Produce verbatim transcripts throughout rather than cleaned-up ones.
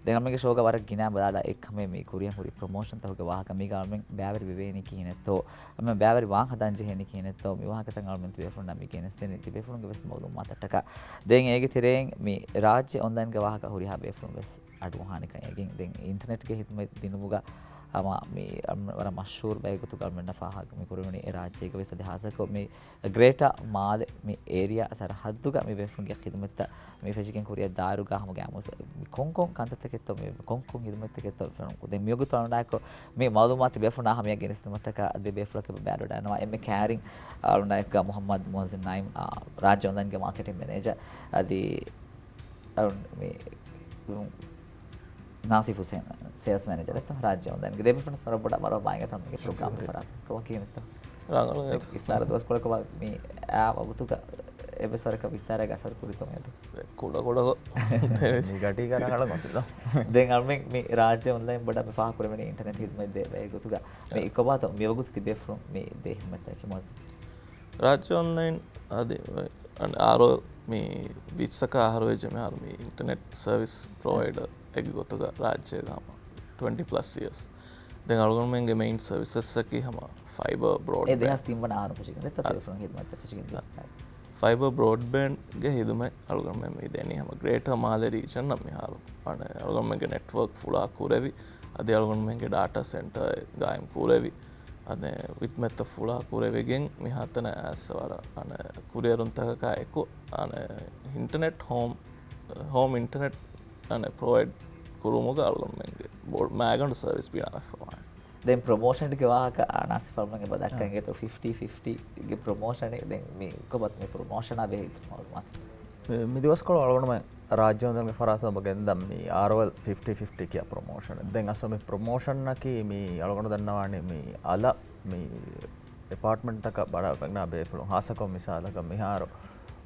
ދެން އަޅުމެންގެ ޝޯގަ ވަރަށް ގިނަ ބަލާލާ އެއްކަމެއް މި ކުރިއަށް ހުރި ޕްރޮމޯޝަންތަކުގެ ވާހަކަ. މީގަ އަޅުމެން ބައިވެރި ވެވޭނީ ކިހިނެއްތޯ، އަޅުމެން ބައިވެރި ވާން ހަދާން ޖެހޭނީ ކިހިނެއްތޯ، މި ވާހަކަތައް އަޅުމެން ތިބޭފުޅުންނަށް މި ގެނެސްދެނީ ތިބޭފުޅުންގެ ވެސް މައުލޫމާތަށްޓަކާ. ދެން އޭގެ ތެރެއިން މި ރާއްޖެ އޮންލައިންގެ ވާހަކަ ހުރިހާ ބޭފުޅުން ވެސް އަޑުއަހާނެކަން އެނގެން. ދެން އިންޓަނެޓްގެ ހިދުމަތް ދިނުމުގަ ހަމަ މި ވަރަށް މަޝްހޫރު ބައެއް ގޮތުގަ އަޅުމެންނަށް ފާހަގަ މި ކުރެވެނީ އެ ރާއްޖޭގަ ވެސް އަދި ހާއްސަކޮށް މި ގްރޭޓާ މާލެ މި އޭރިއާ ސަރަހައްދުގަ މި ބޭފުޅުންގެ ޚިދުމަތްތައް މި ފެށިގެން ކުރިއަށް ދާއިރުގަ ހަމަ ގައިމުވެސް މި ކޮންކޮން ކަންތައްތަކެއްތޯ މި ކޮންކޮން ހިދުމަތްތަކެއްތޯ ފެނުން. ދެން މިވަގުތު އަޅުންނާއެކު މި މައުލޫމާތު ބޭފުޅުންނާ ހަމަޔަށް ގެނެސްދިނުމަށްޓަކާ އަދި ބޭފުޅަކަށް ބައިވެރިވެވަޑައިގަންނަވާ އެންމެ ކައިރިން އަޅުންނާއެކު މުޙައްމަދު މުޢައްޒިމް ނަޢީމް، އާ، ރާއްޖެ އޮންލައިންގެ މާކެޓިން މެނޭޖަރ އަދި އަޅުން މި ނާސިފް ހުސެން، ސޭލްސް މެނޭޖަރ އެއްތަ ރާއްޖެ އޮންލައިންގެ. ދެ ބޭފުޅުން ވަރަށް ބޮޑަށް ވަރަށް ބައިނގަތަން މިގެ ޕްރޮގްރާމް ފަރާތުން ކޮބާ ކިހިނެއްތަ؟ ރަނގަޅު އެ އިސާރަ ދުވަސްކޮޅަކަށް މި އާ ވަގުތުގަ އެއްވެސް ވަރަކަށް ވިއްސާރައިގަ އަސަރު ކުރިތޯ މިއަދު؟ ކުޑަ ކުޑަކޮށް. މި ގަޑީގަ ރަނގަޅަށް މަތިލޯ. ދެން އަޅުމެން މި ރާއްޖެ އޮންލައިން ބޮޑަށް މި ފާހަގަކުރެވެނީ އިންޓަނެޓް ހިދުމަތް ދޭ ބައެއް ގޮތުގަ. މި ކޮބާތޯ މިވަގުތު ތިބޭފުޅުން މި ދޭ ހިދުމަތްތަކަކީ މޮޔަ؟ ރާއްޖެ އޮންލައިން އަދި އާރޯއެލް މި ވިއްސަކާ އަހަރު ވެއްޖެ މިހާރު މި އިންޓަނެޓް ސަރވިސް ޕްރޮވައިޑަރ އެއްގެ ގޮތުގަ ރާއްޖޭގަ ހަމަ ޓްވެންޓީ ޕްލަސް އިޔާސް. ދެން އަޅުގަނޑުމެންގެ މެއިން ސަރވިސަސްއަކީ ހަމަ ފައިބަ އެ ބްރޯޑްބޭންޑް. ދެހާސް ތިން ވަނަ އަހަރު ފެށިގެން ދެތަ އަ، ތެލެފޯނު ހިދުމަތްތައް ފެށިގެން ދިޔަ. ފައިބަ ބްރޯޑްބޭންޑްގެ ހިދުމަތް އަޅުގަނޑުމެން މި ދެނީ ހަމަ ގްރޭޓަ މާލެ ރީޖަންއަށް މިހާރު. އަޅުގަނޑުމެންގެ ނެޓްވޯކް ފުޅާ ކުރެވި، އަދި އަޅުގަނޑުމެންގެ ޑާޓާ ސެންޓަރ ގާއިމް ކުރެވި، އަދި ވިދްމެތްތައް ފުޅާ ކުރެވިގެން މިހާތަނަށް އައިސް ވަރަށް އަނެއް ކުރިއެރުންތަކަކާ އެކު އަނެއް އިންޓަނެޓް ހޯމް، ހޯމް އިންޓަނެޓް އަނެއް ޕްރޮވައިޑް ކުރުމުގަ އަޅުގަނޑުމެންގެ ބޯ-، މައިގަނޑު ސަރވިސް ބިނާވެފަވާނެ. ދެން ޕްރޮމޯޝަންގެ ވާހަކަ ނާސިފް އަޅުމެން އެބަ ދައްކަން އާ. އިނގޭތޯ ފިފްޓީ ފިފްޓީގެ ޕްރޮމޯޝަނެއް. ދެން މި ކޮބާތޯ މި ޕްރޮމޯޝަނާ ބެހޭ އިތުރު މައުލޫމާތު؟ މި، މި ދުވަސްކޮޅު އަޅުގަނޑުމެން ރާއްޖެ އޮންލައިންގެ ފަރާތުން އެބަ ގެންދަން މި އާރްއޯއެލް ފިފްޓީ ފިފްޓީ ކިޔާ ޕްރޮމޯޝަނެއް. ދެން އަސްލު މި ޕްރޮމޯޝަނަކީ މި އަޅުގަނޑު ދަންނަވާނީ މި އަލަށް މި އެޕާޓްމަންޓްތަކަށް ބައްޓަވަންނަ ބޭފުޅުން ހާއްސަކޮށް މިސާލަކަށް މިހާރު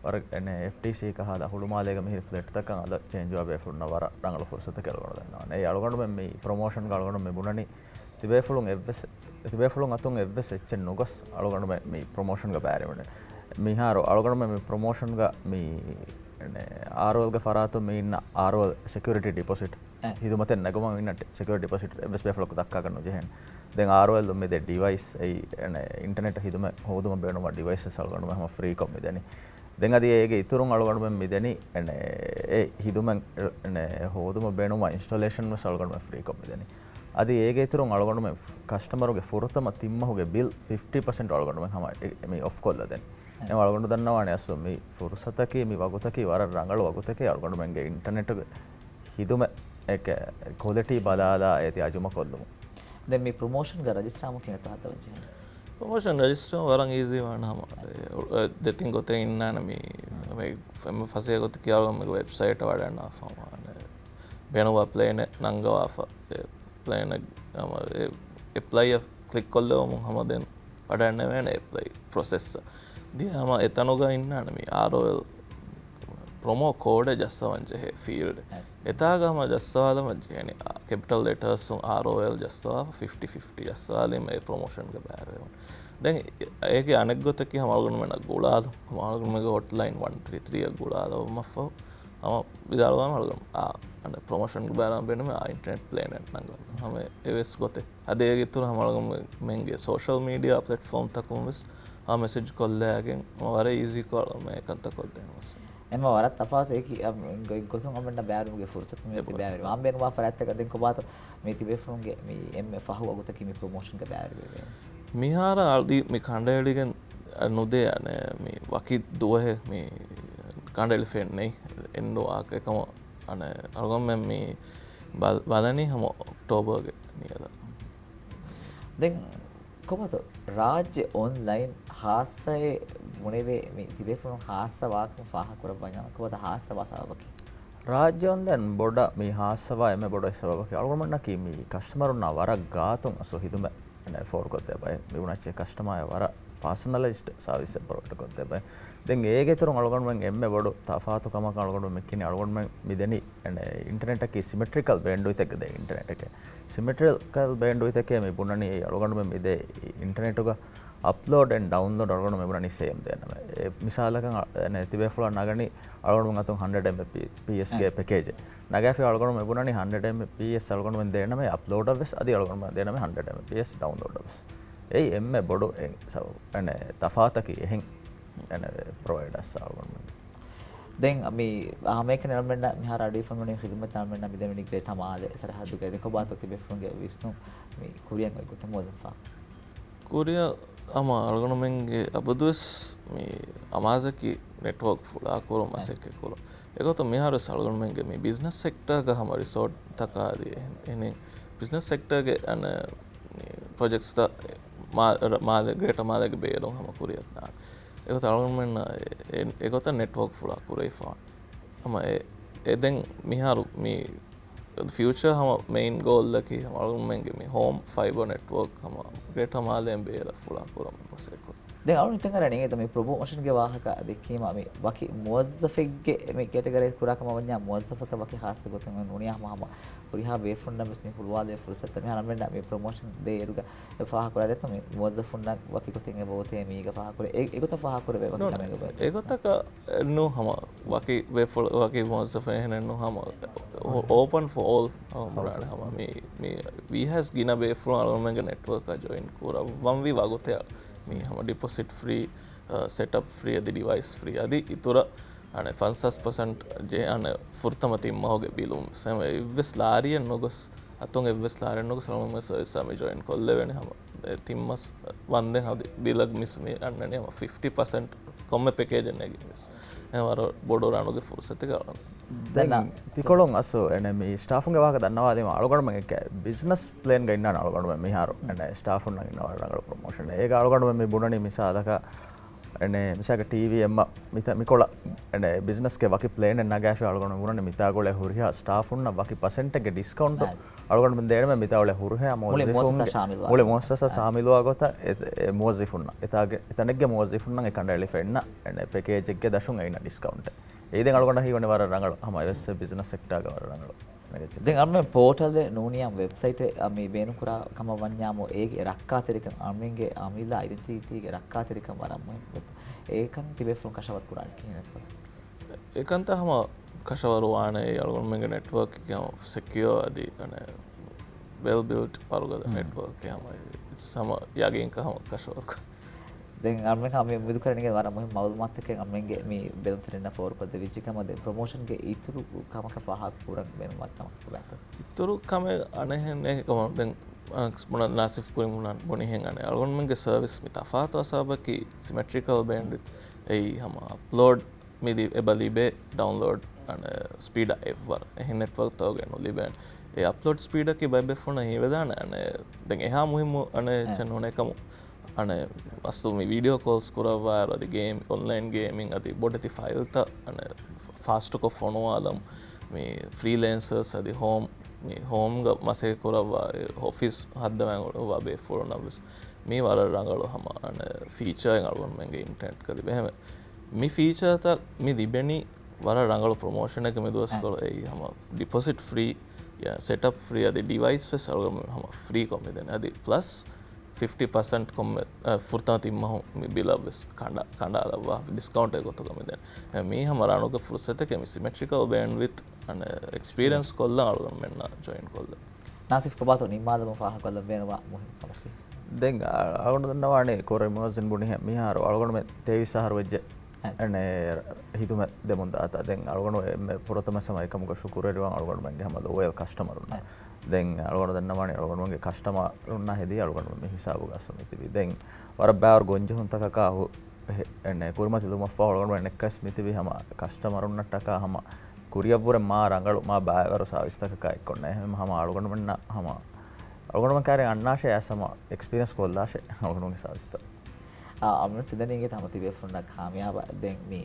ވަރަށް އެން އެފްޑީސީ ކަހަލަ ހުޅުމާލޭގަ މިހިރި ފްލެޓްތަކަށް އަލަށް ޗޭންޖުވާ ބޭފުޅުންނަށް ވަރަށް ރަނގަޅު ފުރުސަތަކެއް އަޅުގަނޑު ދަންނަވާނެ. އެއީ އަޅުގަނޑުމެން މި ޕްރޮމޯޝަންގަ އަޅުގަނޑު މި ބުނަނީ ތިބޭފުޅުން އެއްވެސް، ތިބޭފުޅުން އަތުން އެއްވެސް އެއްޗެއް ނުގޮސް އަޅުގަނޑުމެން މި ޕްރޮމޯޝަންގަ ބައިވެރިވަނީ. މިހާރު އަޅުގަނޑުމެން މި ޕްރޮމޯޝަންގަ މި އާރްއޯއެލްގެ ފަރާތުން މި އިންނަ އާރްއޯއެލް ސެކިއުރިޓީ ޑިޕޮޒިޓް އެ. ހިދުމަތެއް ނެގުމަށް އިންނަ ސެކިއުރިޓީ ޑިޕޮޒިޓް އެއްވެސް ބޭފުޅަކު ދައްކާގަން ނުޖެހޭނެ. ދެން އާރްއޯއެލް މި ދެ ޑިވައިސް އެއީ އިންޓަނެޓް ހިދުމަތް ހޯދުމަށް ބޭނުންވާ ޑިވައިސް ވެސް އަޅުގަނޑުމެން ހަމަ ފްރީކޮށް މިދެނީ. ދެން އަދި އޭގެ އިތުރުން އަޅުގަނޑުމެން މިދެނީ އެ ހިދުމަތް ހޯދުމަށް ބޭނުންވާ އިންސްޓޮލޭޝަން ވެސް އަޅުގަނޑުމެން ފްރީކޮށް މިދެނީ. އަދި އޭގެ އިތުރުން އަޅުގަނޑުމެން ކަސްޓަމަރުގެ ފުރަތަމަ ތިން މަހުގެ ބިލް ފިފްޓީ ޕަސެންޓް އަޅުގަނޑުމެން ހަމަ އެ-، މި އޮފް ކޮށްލަދެނީ. އެ. އެހެން އަޅުގަނޑު ދަންނަވާނެ އަސްލު މި ފުރުސަތަކީ، މި ވަގުތަކީ ވަރަށް ރަނގަޅު ވަގުތެކޭ. އަޅުގަނޑުމެންގެ އިންޓަނެޓުގެ ހިދުމަތް ކޮލިޓީ ބަލާލާ އޭތި އަޒުމަ ކޮށްލުމުން. ދެން މި ޕްރޮމޯޝަންގަ ރަޖިސްޓާމު ކިހިނެއްތޯ ހައްދަވަން ޖެހޭ؟ ޕްރޮމޯޝަން ރަޖިސްޓާ ވަރަށް އީޒީ ވާނެ ހަމަ. އެ، ދެތިން ގޮތެއް އިންނާނެ މި، މި ފަސޭހަ ގޮތަކީ އަޅުގަނޑުމެންގެ ވެބްސައިޓަށް ވަޑައިގަންނާފަ ވާނެ. ބޭނުންވާ ޕްލޭނެއް ނަންގަވާފަ. އެ ޕްލޭނެއް ހަމަ އެ އެޕްލައިއަށް ކްލިކް ކޮށްލެވުމުން ހަމަ ދެން ވަޑައިގަންނަވާނެ އެޕްލައި ޕްރޮސެސް. ދިޔަ ހަމަ އެތަނުގަ އިންނާނެ މި އާރްއޯއެލް ޕްރޮމޯ ކޯޑެއް ޖައްސަވަން ޖެހޭ ފީލްޑް. އެތާގަ ހަމަ ޖައްސަވާލަމަށް ޖެހޭނެ. ކެޕިޓަލް ލެޓާސްއުން އާރްއޯއެލް ޖައްސަވާފަ ފިފްޓީ ފިފްޓީ ޖައްސަވާލީމަ އެ ޕްރޮމޯޝަންގަ ބައިވެރިވުން. ދެން އޭގެ އަނެއް ގޮތަކީ ހަމަ އަޅުގަނޑުމެންނަށް ގުޅާލުން. ހަމަ އަޅުގަނޑުމެންގެ ހޮޓްލައިން ވަން ތްރީ ތްރީ އަށް ގުޅާލަވުމަށްފަހު ހަމަ ވިދާޅުވާމަ އަޅުގަނޑު އާ، އަނެއް ޕްރޮމޯޝަންގެ ބައިވެރިވާން ބޭނުމޭ އާ އިންޓަނެޓް ޕްލޭނެއް ނަންގަވާ. ހަމަ އެވެސް ގޮތެއް. އަދި އޭގެ އިތުރު ހަމަ އަޅުގަނޑުމެންގެ ސޯޝަލް މީޑިއާ ޕްލެޓްފޯމްތަކުން ވެސް ހަމަ މެސެޖް ކޮށްލައިގެން ހަމަ ވަރަށް އީޒީކޮށް އަޅުގަނޑުމެން އެކަންތައް ކޮށްދޭނެ ވެސް. އެމަ ވަރަށް ތަފާތު އެކި، އަ، ގޮތް ގޮތުން އަޅުގަނޑަށް ބައިވެރިވުމުގެ ފުރުސަތު މިއޮތީ އެބަ-، ބައިވެރި ވާން ބޭނުންވާ ފަރާތްތަކަށް. ދެން ކޮބާތޯ މި ތިބޭފުޅުންގެ މި އެންމެ ފަހު ވަގުތަކީ މި ޕްރޮމޯޝަންގަ ބައިވެރިވެވޭނެ؟ މިހާރަށް އަދި މި ކަނޑައެޅިގެން ނުދޭ އަނެއް މި ވަކި ދުވަހެއް މި ކަނޑައެޅިފައެއް ނެތް. އެއްނުވާ އެކަމަށް އަނެއް އަޅުގަނޑުމެން މި ބަލ-، ބަލަނީ ހަމަ އޮކްޓޯބަރގެ ނިޔަލަށް. ދެން ކޮބާތޯ ރާއްޖެ އޮންލައިން ހާއްސައެއް ބުނެވޭ މި ތިބޭފުޅުން ހާއްސަ ވާކަމަށް ފާހަގަކުރައްވަންޏާ ކޮބާތޯ ހާއްސަ ވާ ސަބަބަކީ؟ ރާއްޖެ އޮންލައިން ބޮޑަށް މި ހާއްސަވާ އެންމެ ބޮޑު ސަބަބަކީ އަޅުގަނޑުމެންނަކީ މި ކަސްޓަމަރުންނާ ވަރަށް ގާތުން އަސްލު ހިދުމަތް ފޯރުކޮށްދޭ ބައެއް. މިބުނާ އެއްޗެއް ކަސްޓަމާއަށް ވަރަށް ޕާސަނަލައިޒްޑް ސާވިސްއެއް ޕްރޮވައިޑް ކޮށްދޭ ބައެއް. ދެން އޭގެ އިތުރުން އަޅުގަނޑުމެން އެންމެ ބޮޑު ތަފާތު ކަމަކަށް އަޅުގަނޑުމެން މި ކިނީ އަޅުގަނޑުމެން މި ދެނީ އިންޓަރނެޓަކީ ސިމެޓްރިކަލް ބޭންޑްވިތެއްގަ ދޭ އިންޓަރނެޓެކޭ. ސިމެޓްރިކަލް ބޭންޑްވިތެކޭ މި ބުނަނީ އަޅުގަނޑުމެން މި ދޭ އިންޓަރނެޓުގަ އަޕްލޯޑް އެންޑް ޑައުންލޯޑް އަޅުގަނޑު މިބުނަނީ ސޭމް ދޭނަމޭ. އެ މިސާލަކަށް އަ-، އެ ތިބޭފުޅާ ނަގަނީ އަޅުގަނޑު އަތުން ހަންޑްރެޑް އެމް ބީ ޕީ އެސް ގެ އެ. ޕެކޭޖެއް. ނަގާފި އަޅުގަނޑު މިބުނަނީ ހަންޑްރެޑް އެމް ބީ ޕީ އެސް އަޅުގަނޑު ދޭނަމޭ އަޕްލޯޑަށް ވެސް، އަދި އަޅުގަނޑު ދޭނަމޭ ހަންޑްރެޑް އެމް ބީ ޕީ އެސް ޑައުންލޯޑަށް ވެސް. އެއީ އެންމެ ބޮޑު އެ-، ސަ-، އެނެ ތަފާތަކީ އެހެން އެނެ ޕްރޮވައިޑާސް އަޅުގަނޑު. ދެން މި ހަމައެކަނި އަޅުމެންނަށް މިހާރު އަޑު އިވިފައި ވަނީ ޚިދުމަތް އަޅުމެންނަށް މިދެން ވަނީ ގްރޭޓާ މާލެ ސަރަހައްދުގައި. ދެން ކޮބާތޯ ތިބޭފުޅުންގެ ވިސްނުން މި ކުރިއަށް އޮތް ގޮތަށް މުވައްޒަފާ؟ ކުރިއަށް ހަމަ އަޅުގަނޑުމެންގެ އަބަދުވެސް މި އަމާޒަކީ ނެޓްވޯކް ފުޅާކުރުން މަސައްކަތް ކުރުން. އެގޮތަށް މިހާރުވެސް އަޅުގަނޑުމެންގެ މި ބިޒްނަސް ސެކްޓާގަ ހަމަ ރިސޯޓްތަކާ އަދި އެހެން، އެހެނި ބިޒްނަސް ސެކްޓާގެ އަނެ މި ޕްރޮޖެކްޓްސްތައް މާ-، މާލެ، ގްރޭޓާ މާލޭގެ ބޭރުން ހަމަ ކުރިއަށްދާނެ. އެގޮތަށް އަޅުގަނޑުމެންނަށް އެ-، އެ-، އެގޮތަށް ނެޓްވޯކް ފުޅާ ކުރެވިފަ ވާނެ. ހަމަ އެ-، އެ ދެން މިހާރު މި ފިއުޗާ ހަމަ މެއިން ގޯލްއަކީ ހަމަ އަޅުގަނޑުމެންގެ މި ހޯމް ފައިބަ ނެޓްވޯކް ހަމަ ގްރޭޓާ މާލޭން ބޭރަށް ފުޅާ ކުރަމުން މަސައްކަތް ކުރަން. ދެން އަޅުގަނޑު ހިތަށް އަރަނީ އެ މި ޕްރޮމޯޝަންގެ ވާހަކަ ދެއްކީމަ މި ވަކި މުވައްޒަފެއްގެ މި ކެޓަގަރީ ކުރާ ކަމަށް ވަންޏާ މުވައްޒަފަކަށް ވަކި ޚާއްސަ ގޮތެއް ނޫނިއްޔާ ހަމަ ހަމަ ހުރިހާ ބޭފުޅުންނަށް ވެސް މި ހުޅުވާލެވޭ ފުރުސަތު މި އަޅުމެންނަށް މި ޕްރޮމޯޝަން ދޭއިރުގަ އެ ފާހަގަކުރާ ދެއްތޯ މި މުވައްޒަފުންނަށް ވަކި ގޮތެއް އެބައޮތޭ މީގަ ފާހަގަކުރޭ. އެ-، އެގޮތަށް ފާހަގަކުރެވޭ ވަކި ނޫން، ކަމެއް އެގޮތަކަށް ނޫން ހަމަ ވަކި ބޭފުޅު، ވަކި މުވައްޒަފެއް އެހެނެއް ނޫން ހަމަ އޯ-، އޯޕަން ފޯ އޯލް ހަމަ ބުނާނެ. ހަމަ މި، މި ވީހާވެސް ގިނަ ބޭފުޅުން އަޅުގަނޑުމެންގެ ނެޓްވޯކަށް ޖޮއިން ކުރައްވަންވީ ވަގުތެއް މި ހަމަ ޑިޕޮޒިޓް ފްރީ، އަ، ސެޓަޕް ފްރީ އަދި ޑިވައިސް ފްރީ އަދި އިތުރަށް އަނެ ފަންސާސް ޕަސެންޓް ޖެ-، އަނެ ފުރަތަމަ ތިން މަހުގެ ބިލުން ވެސް އެއްވެސް ލާރިއެއް ނުގޮސް، އަތުން އެއްވެސް ލާރިއެއް ނުގޮސް އަޅުގަނޑުމެން ސަރވިސްއާ މި ޖޮއިން ކޮށްލެވޭނެ ހަމަ. އެ ތިން މަސް ވަންދެން ހަމަ ބިލަށް މިސް މި އަންނަނީ ހަމަ ފިފްޓީ ޕަސެންޓް ކޮންމެ ޕެކޭޖެއް ނެގި މިސް. އެ ވަރަށް ބޮޑު ރަނުގެ ފުރުސަތެއް އަޅުގަނޑު. ދެން ތިކޮޅުން އަސް އެނެ މި ސްޓާފުންގެ ވާހަކަ ދަންނަވާލީމަ އަޅުގަނޑުމެން އެކެ ބިޒްނަސް ޕްލޭންގަ އިންނާނެ އަޅުގަނޑުމެން މިހާރު. އެނެ ސްޓާފުންނަށް އިންނަ ވަރަށް ރަނގަޅު ޕްރޮމޯޝަން. އޭގަ އަޅުގަނޑުމެން މި ބުނަނީ މިސާލަކަށް އެނެ މިސާލަކަށް ޓީވީ އެމްއަށް މިތަ-، މިކޮޅަށް އެނެ ބިޒްނަސްގެ ވަކި ޕްލޭނެއް ނަގާފި އަޅުގަނޑު ބުނަނީ މިތާގަ އުޅޭ ހުރިހާ ސްޓާފުންނަށް ވަކި ޕަސެންޓެއްގެ ޑިސްކައުންޓު އަޅުގަނޑުމެން ދޭނަމޭ މިތާ އުޅޭ ހުރިހާ މުވައްޒަފުންގެ، މުޅި މުވައްޒަފާ ޝާމިލުވާ މުވައްޒަފާ ޝާމިލުވާ ގޮތަށް އެ، އެ މުވައްޒަފުންނަށް، އެތާގެ، އެތަނެއްގެ މުވައްޒަފުންނަށް އެ ކަނޑައެޅިފަ އިންނަ އެނެ ޕެކޭޖެއްގެ ދަށުން އެ އިންނަ ޑިސްކައުންޓެއް. އެއީ ދެން އަޅުގަނޑަށް ހީވަނީ ވަރަށް ރަނގަޅު. ހަމަ އެވެސް ބިޒްނަސް ސެކްޓާގަ ވަރަށް ރަނގަޅު. ދެން އަޅުމެން ޕޯޓަލެއް ނޫނިއްޔާ ވެބްސައިޓެއް މި ބޭނުންކުރާ ކަމަށް ވަންޏާމު އޭގެ ރައްކާތެރިކަން އަޅުމެންގެ އަމިއްލަ އައިޑެންޓިޓީގެ ރައްކާތެރިކަން ވަރަށް މުހިންމު. އެކަން ތިބޭފުޅުން ކަށަވަރު ކުރާނީ ކިހިނެއްތޯ؟ އެކަންތައް ހަމަ ކަށަވަރު ވާނެ އަޅުގަނޑުމެންގެ ނެޓްވޯކް ސެކިއޯ އަދި ވެލް ބިލްޑް ވަރުގަދަ ނެޓްވޯކް ހަމަ ހަމަ ޔަގީންކަ ހަމަ ކަށަވަރު ކޮށް. ދެން އަޅުމެން ހަމަ މި އުމީދު ކުރަނީ ވަރަށް މުހިންމު މައުލޫމާތުތަކެއް އަޅުމެންގެ މި ބެލުންތެރިންނަށް ފޯރުކޮށްދެވިއްޖެ ކަމަށް. ދެން ޕްރޮމޯޝަންގެ އިތުރު ކަމަކަށް ފާހަގަ ކުރަން ބޭނުންވާ ކަމަކަށް ބޭތަ؟ އިތުރު ކަމެއް އަނެއްހެން ނޭ ކަމަށް ދެން ނާސިފް ކުރިން ބުނާ-، ބުނިހެން އަނެއް އަޅުގަނޑުމެންގެ ސަރވިސް މި ތަފާތު ހިސާބަކީ ސިމެޓްރިކަލް ބޭންޑްވިޑްތް އެއީ ހަމަ އަޕްލޯޑް މި ލި-، އެބަ ލިބޭ ޑައުންލޯޑް އަނެއް ސްޕީޑަށް އެއްވަރަށް. އެހެން ނެޓްވޯކްތަކުގައި ނުލިބޭނެ. އެ އަޕްލޯޑް ސްޕީޑަކީ ބައެއް ބޭފުޅުންނަށް ހީވެދާނެ އަނެއް ދެން އެހާ މުހިއްމު އަނެއް އެއްޗެއް ނޫނޭ ކަމު. އަނެއް އަސްލު މި ވީޑިއޯ ކޯލްސް ކުރައްވާއިރު އަދި ގޭމް، އޮންލައިން ގޭމިން އަދި ބޮޑެތި ފައިލްތައް އަނެއް ފާސްޓުކޮށް ފޮނުވާލަމު. މި ފްރީލޭންސަރސް އަދި ހޯމް، މި ހޯމްގަ މަސައްކަތް ކުރައްވާ އޮފީސް ހައްދަވާން އުޅުއްވާ ބޭފުޅުންނަށް ވެސް މީ ވަރަށް ރަނގަޅު ހަމަ އަނެއް ފީޗާއެއް އަޅުގަނޑުމެންގެ އިންޓަރނެޓްގަ ލިބޭ. ހަމަ މި ފީޗާތައް މި ލިބެނީ ވަރަށް ރަނގަޅު ޕްރޮމޯޝަނެއްގެ މި ދުވަސްކޮޅު. އެއީ ހަމަ ޑިޕޮޒިޓް ފްރީ، ސެޓަޕް ފްރީ އަދި ޑިވައިސް ވެސް އަޅުގަނޑު ހަމަ ފްރީކޮށް މިދެނީ. އަދި ޕްލަސް ފިފްޓީ ޕަސެންޓް ކޮންމެ، އަ، ފުރަތަމަ ތިން މަހު މި ބިލަށް ވެސް ކަނޑާ-، ކަނޑާލައްވާ ޑިސްކައުންޓެއް ގޮތުގަ މިދެނީ. މީ ހަމަ ރަނުގެ ފުރުސަތެކޭ މި ސިމެޓްރިކަލް ބޭންޑްވިތް އަނެއް އެކްސްޕީރިއަންސް ކޮށްލަން އަޅުގަނޑުމެންނަށް ޖޮއިން ކޮށްލަން. ނާސިފް ކޮބާތޯ ނިންމާލަމުން ފާހަގަކޮށްލަން ބޭނުންވާ މުހިންމު ކަމަކީ؟ ދެން އަ-، އަޅުގަނޑު ދަންނަވާނީ ކުރެ މުއައްޒިން ބުނިހެން މިހާރު އަޅުގަނޑުމެން ތޭވީސް އަހަރު ވެއްޖެ އެނެ ހިދުމަތް ދެމުން ދާތާ. ދެން އަޅުގަނޑު އެންމެ ފުރަތަމަ ސަމަ އެކަމުގަ ޝުކުރުވެރިވާން އަޅުގަނޑުމެންގެ ހަމަ ލޯޔަލް ކަސްޓަމަރުންނަށް. ދެން އަޅުގަނޑު ދަންނަވާނީ އަޅުގަނޑުމެންގެ ކަސްޓަމަރުންނާ ހެދީ އަޅުގަނޑު މި ހިސާބުގަ އަސް މިތިބީ. ދެން ވަރަށް ބާރު ގޮންޖެހުންތަކަކާ ހު-، ހެ-، އެނެ ކުރިމަތިލުމަށްފަހު އަޅުގަނޑުމެން އެއްކަސް މިތިބީ ހަމަ ކަސްޓަމަރުންނަށްޓަކާ ހަމަ ކުރިއަށްވުރެ މާ ރަނގަޅު، މާ ބާވަރު ސާވިސްތަކަކާ އެއްކޮށްނެ. އެހެން ހަމަ އަޅުގަނޑުމެންނަށް ހަމަ އަޅުގަނޑުމެން ކައިރިން އަންނާށޭ އަސް ހަމަ އެކްސްޕީރިއަންސް ކޮށްލާށޭ އަޅުގަނޑުމެންގެ ސާވިސްތައް. އާ، އަމިން ސިދަނީގެ ތަމަ ތިބޭފުންނަށް ކާމިޔާބަށް ދެން މި.